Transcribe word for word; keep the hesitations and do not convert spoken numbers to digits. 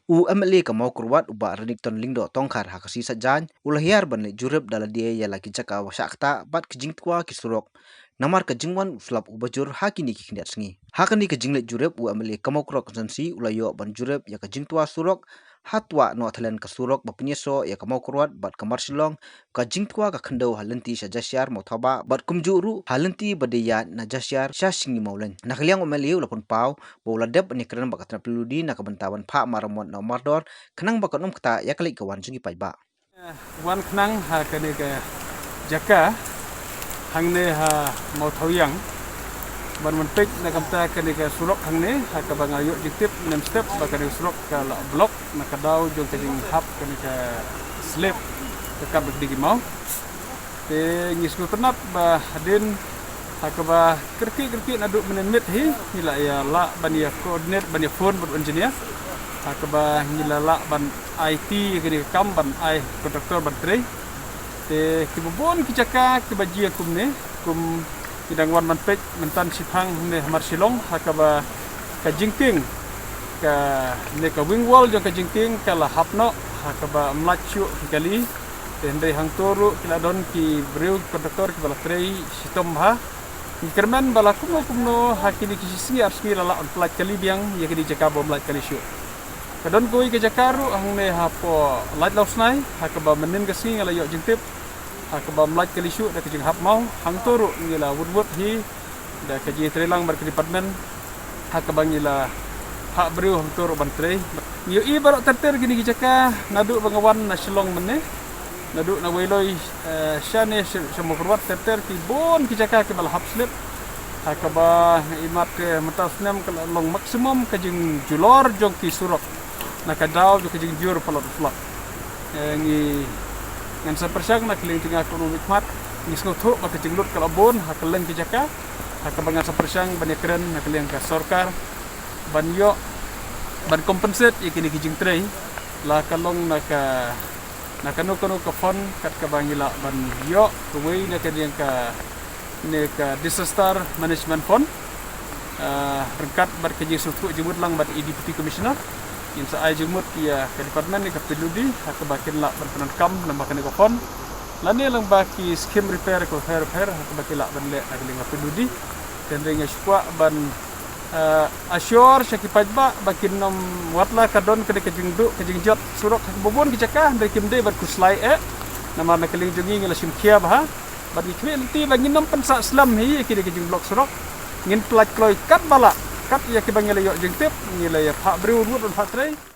U M L A ka Mawkyrwat u Bah Renikton Lyngdoh Tongkhar ha ka sngi Saitjaiñ u la hiar ban leit jurip da lade ïa la ki jaka ba shah ktah bad ka jingtwa ki surok. Namar ka jingwan u slap u bajur ha kine ki khyndiat sngi. Ha kane ka jingleit jurip u M L A ka Mawkyrwat Constituency u la ïoh ban jurip ïa ka jingtwa surok ha twa noh thalan ka surok ba pynïasoh ïa ka Mawkyrwat bad ka Marshillong, ka jingtwa ka khyndew ha lynti sha Jashiar Mawthaw Bah bad kumjuh ruh ha lynti ba dei ïaid na Jashiar sha Sngi Mawleng. Na ka liang u M L A u la pynpaw ba u la dep ban ïakren bad ka tnat P W D na ka bynta ban phah maramot na u mardor khnang ba kan ym ktah ïa ka leit ka wan jong ki paidbah. Wan khnang ha kane ka jaka hangne ha Mawthawiang ban wan peit na ka bynta kane ka surok hangne, ha kaba nga ïoh jingtip mynstep ba kane ka surok ka la block na ka daw jong ka jinghap kane ka slip ka kap da ki maw. Te ngi sngewtynnat ba hadien ha kaba kyrkieh kyrkieh naduh mynne miet hi ngi la ïa lah ban ïa coordinate ban ïa phone bad u engineer, ha kaba ngi la lah ban ai ti ïa kane ka kam ban ai contractor ban trei. Te kiba bun ki jaka kiba jia kumne, kum ki dang wan ban peit mynta shiphang ne ha Marshillong, ha kaba ka jingkieng, kane ka wing wall jong ka jingkieng ka la hap noh, ha kaba ym lait shuh ki kali. Te hynrei hangto ruh ki la don ki briew ki contractor kiba la trei shitom bha. Ngi kyrmen ba la kumno kumno ha kine ki shi sngi ar sngi la lah ban pyllait kali biang ïa kine ki jaka ba ym lait kali shuh. Ka don kawei ka jaka ruh hangne hapoh Laitlausnai, ha kaba mynnin ka sngi nga la ïoh jingtip ha kaba ym lait kali shuh da ka jinghap maw. Hangto ruh ngi la wut wut hi da ka jingïatreilang bad ka department, ha kaba ngi la phah briew hangto ruh ban trei. Ngi ïohi baroh ter ter kine ki jaka naduh ba nga wan na Shillong mynne, naduh na Weiloi, eh, shane sha, sha Mawkyrwat ter ter ki bun ki jaka kiba la hap slip. Ha kaba nga ïohi mat, eh, mynta u snem ka la long maximum ka jingjulor jong ki surok na ka daw jong ka jingjur palat u slap. Eh, ngi, ngan sa pyrshang na ka liang jong nga kum u mihkhmat, ngi sngewthuh ba ka jinglut ka la bun ha kylleng ki jaka, ha kaba ngan sa pyrshang ban ïakren na ka liang ka sorkar ban ïoh ban compensate ïa kine ki jingtrei, la ka long na ka, na kano kano ka fund kat kaba ngi lah ban ïoh kawei na ka liang ka ne ka Disaster Management Fund. Ah, ryngkat bad ka jingsngewthuh jingmut lang bad i Deputy Commissioner, ngin sa ai jingmut ïa ka department ne ka P W D ha kaba kin lah ban pyndonkam lyngba kane ka fund lane lyngba ki scheme repair ka repair repair ha kaba ki lah ban leh na ka liang ka P W D. Te hynrei nga shu kwah ban, ah, assure sha ki paidbah ba kin ym, wat la ka don kane ka jingduh ka jingjot surok ha kaba bun ki jaka, hynrei kim dei ban khuslai eh. Namar na ka liang jong ngi ngi la shim khia bha. Bad ngi khmih lynti ba ngin ym pynsah slem hi ïa kine ki jingblock surok. Ngin pyllait kloi katba lah, kat ïa kiba ngi la ïoh jingtip, ngi la ïa phah briew ruh ban phah trei.